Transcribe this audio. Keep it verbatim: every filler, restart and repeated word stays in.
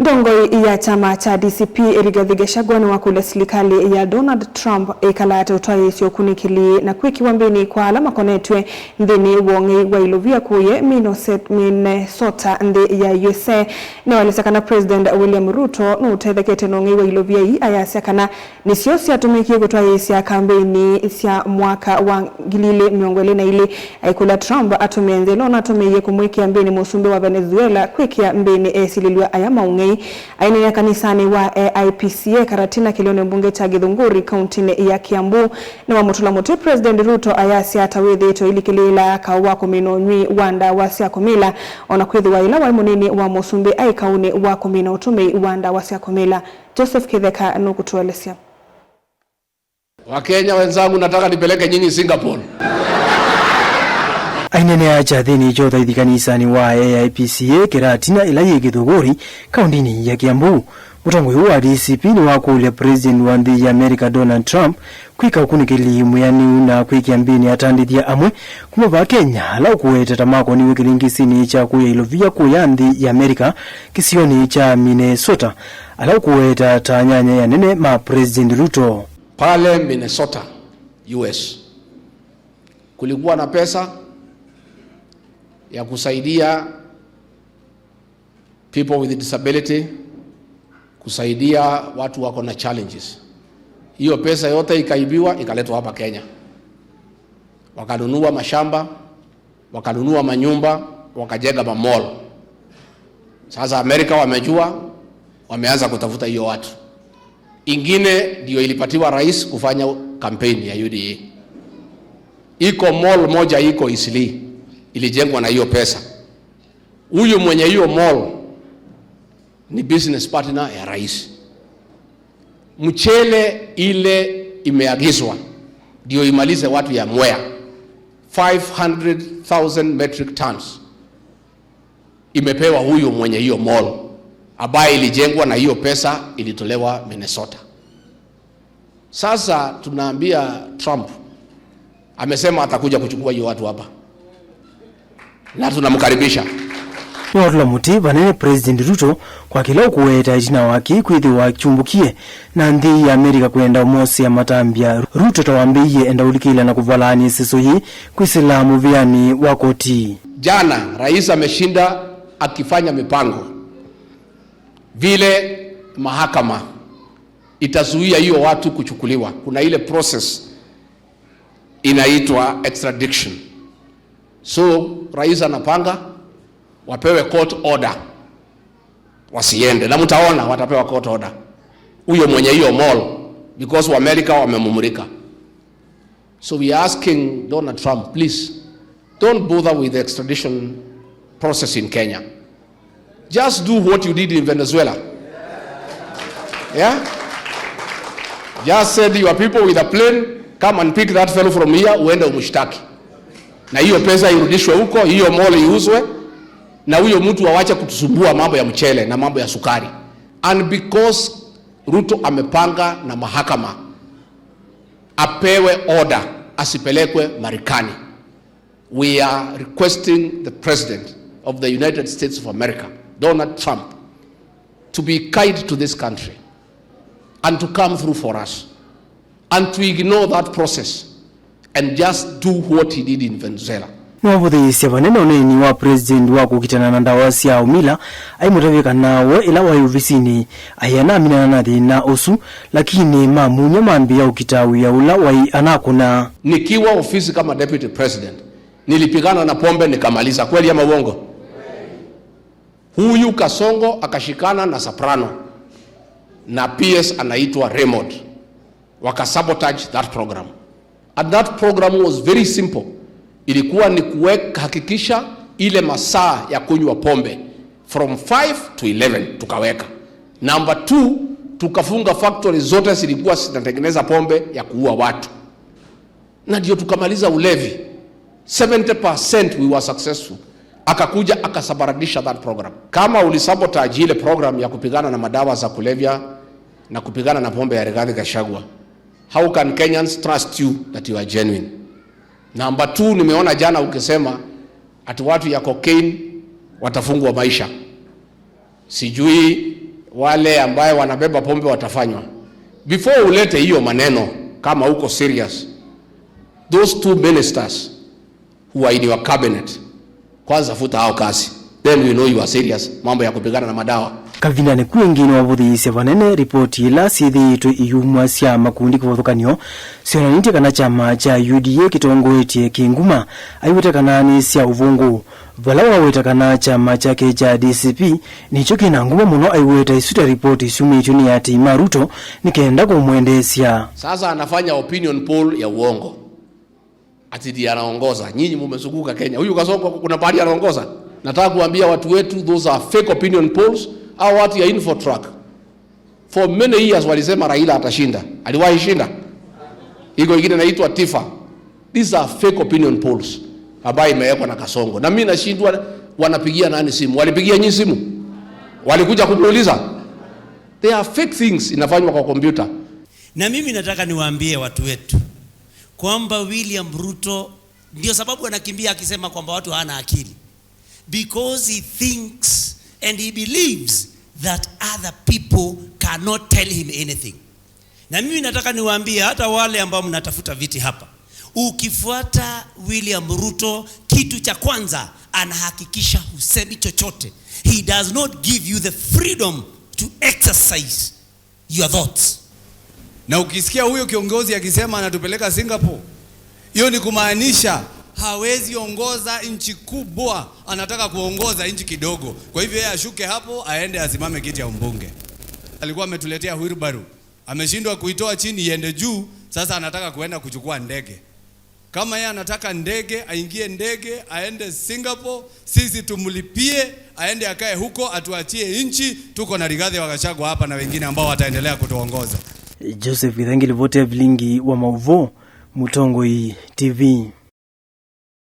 Ndongoi ya kyama kya D C P Rigathi Gachagua nĩwakũlya silikalĩ ya Donald Trump ĩkala ate ũtwaĩĩsya ũkunĩkĩli na kwĩkĩwa mbĩnĩ kwa ala makonetw'e nthĩnĩ wa ũng'ei wa ilovia kũye Minneset-, Minnesota nthĩ ya U S A. Nĩwaelesya kana President William Ruto nũũtethekete na ũng'ei wa ilovia ii, ayasya kana nĩsyo syatũmĩkie kũtwaĩĩsya kambeini sya mwaka wa ngili ilĩ mĩongo ĩlĩ na ilĩ. Aikũlya Trump atũmĩe nzĩa ĩla ũnatũmĩie kũmwĩkĩa mbĩnĩ mũsumbĩ wa Venezuela kwĩkĩa mbĩnĩ esilĩlw'a aya ma ũng'ei. Aineenea kanisanĩ wa A I P C A Karatina kĩlĩonĩ mbunge kya Gĩthunguri kauntinĩ ya Kiambu, nĩwamũtũla mũtĩ President Ruto ayasya ata wĩthĩĩtwe ũilikĩlĩĩla kaũ wa kũmina ũnyw'i wa ndawa sya kũmila, o na kwĩthĩwa ĩla waĩ mũnini wa mũsumbĩ aĩ kaũnĩ wa kũmina ũtũmĩi wa ndawa sya kũmila. Joseph Kĩtheka nũkũtũelesya. Wakenya wenzangu, nataka nipeleke nyinyi Singapore. Aineenea kyathĩnĩ kya ũthaithi kanisanĩ wa A I P C A Karatina ĩla yĩ Gĩthũngũri, kaũntinĩ ya Kiambu, mũtongoi ũũ wa D C P nĩwakũlya President wa nthĩ ya America Donald Trump kwĩka ũkunĩkĩli mwĩanĩu na kwĩkĩa mbĩnĩ atandĩthya amwe kuma va Kenya ala ũkũweta ta makoniwe kĩlĩngĩsĩnĩ kya kũya ilovia kũya nthĩ ya America kĩsionĩ kya Minnesota, ala ũkũweta ta anyanya anene ma President Ruto. Pale Minnesota, U S, kulikuwa na pesa ya kusaidia people with disability, kusaidia watu wako na challenges. Hiyo pesa yote ikaibiwa, ikaletwa hapa Kenya. Wakanunua mashamba, wakanunua manyumba, wakajenga mamall. Sasa Amerika wamejua, wameanza kutafuta hiyo watu. Ingine ndio ilipatiwa rais kufanya kampeni ya U D A. Iko mall moja iko Eastleigh, ilijengwa na hiyo pesa. Huyu mwenye hiyo mall ni business partner ya rais. Mchele ile imeagizwa ndio imalize watu ya Mwea, five hundred thousand metric tons, imepewa huyu mwenye hiyo mall, ambaye ilijengwa na hiyo pesa ilitolewa Minnesota. Sasa tunaambia Trump, amesema atakuja kuchukua hiyo watu hapa, na tunamkaribisha. Nĩwatũla mũtĩ vanene President Ruto kwa kĩla ũkũweta ĩtina wake kwĩthĩwa akyumbũkie na nthĩ ya Amerika kwenda ũmosea matambya. Ruto ta wambĩie enda ũlikĩlya na kũvalaany'a ĩseso yĩĩ kwĩsĩla mũvĩanĩ wa koti. Jana rais ameshinda akifanya mipango vile mahakama itazuia hiyo watu kuchukuliwa. Kuna ile process inaitwa extradition. So rais anapanga wapewe court order wasiende, na mtaona watapewa court order, huyo mwenye hiyo mall, because Waamerika wamemumulika. So we are asking Donald Trump, please, don't bother with the extradition process in Kenya. Just do what you did in Venezuela. Yeah? Just send your people with a plane, come and pick that fellow from here, uende umshtaki. Na hiyo pesa irudishwe huko, hiyo mall iuzwe, na huyo mtu awache kutusumbua mambo ya mchele na mambo ya sukari. And because Ruto amepanga na mahakama, apewe order, asipelekwe Marekani. We are requesting the President of the United States of America, Donald Trump, to be kind to this country and to come through for us and to ignore that process and just do what he did in Venezuela. Nĩwavũthĩĩsye vanene ũneeni wa President wa kũkitana na ndawa sya ũmila, aimũtavya kana we ĩla waĩ ovisinĩ aĩ anaminana na thĩna ũsu, lakini mamumya mambĩĩa ũkita wĩa ũla waĩ anakũna. Nikiwa ofisi kama Deputy President, nilipigana na pombe nikamaliza. Kweli ama uongo? Huyu Kasongo akashikana na Soprano na P S anaitwa Raymond, wakasabotage that program. And that program was very simple. Ilikuwa ni kuhakikisha ile masaa ya kunywa pombe from five to eleven tukaweka. Number two, tukafunga factory zote zilikuwa zinatengeneza pombe ya kuua watu. Na ndio tukamaliza ulevi. Seventy percent we were successful. Akakuja akasambaratisha that program. Kama ulisabotage ile program ya kupigana na madawa za kulevya na kupigana na pombe ya Rigathi Gachagua, how can Kenyans trust you that you are genuine? Number two, nimeona jana ukisema ati watu ya cocaine watafungwa maisha. Sijui Wale ambaye wanabeba pombe watafanywa. Before ulete hiyo maneno, kama uko serious, those two ministers who are in your cabinet, kwanza futa hao kazi. Then we know you are serious, mambo ya kupigana na madawa. Kavindanĩ ku ĩngĩ nĩwavũthĩĩsye vanene ripoti ila syĩthĩĩtwe iyumwa sya makundi kĩvathũkany'o syonanĩtye kana kyama kya U D A kĩtongoetye kĩnguma aiw'ĩte kana nĩ sya ũvũngũ. Vala waweta kana kyama kyake kya D C P nĩkyo kĩna nguma mũno, aiweta isu ta ripoti syumĩtw'e nĩ aatĩĩi ma Ruto nĩ kenda kũmwendeesya. Sasa anafanya opinion poll ya uongo. Ati ndiye anaongoza. Nyinyi mumezunguka Kenya. Huyu Kasongo kuna pahali anaongoza? Nataka kuambia watu wetu, those are fake opinion polls. Hao watu ya Infotrack, for many years walisema Raila atashinda. Aliwahi shinda? Iko ingine inaitwa Tifa. These are fake opinion polls ambayo imewekwa na Kasongo. Na mimi nashindwa, wanapigia nani simu? Walipigia nyinyi simu? Walikuja kumuuliza? They are fake things inafanywa kwa kompyuta. Na mimi nataka niwaambie watu wetu kwamba William Ruto, ndio sababu anakimbia akisema kwamba watu hawana akili. Because he thinks and he believes that other people cannot tell him anything. Na mimi nataka niwaambie hata wale ambao mnatafuta viti hapa, ukifuata William Ruto, kitu cha kwanza anahakikisha husemi chochote. He does not give you the freedom to exercise your thoughts. Na ukisikia huyo kiongozi akisema anatupeleka Singapore, hiyo ni kumaanisha hawezi ongoza nchi kubwa, anataka kuongoza nchi kidogo. Kwa hivyo yeye ashuke hapo, aende asimame kiti ya umbunge. Alikuwa ametuletea wheelbarrow, ameshindwa kuitoa chini iende juu, sasa anataka kuenda kuchukua ndege. Kama yeye anataka ndege, aingie ndege, aende Singapore, sisi tumlipie, aende akae huko, atuachie nchi. Tuko na Rigathi wa Gachagua hapa na wengine ambao wataendelea kutuongoza. Joseph Githangi, livoti ya vilingi wa mauvoo, Mũtongoi T V.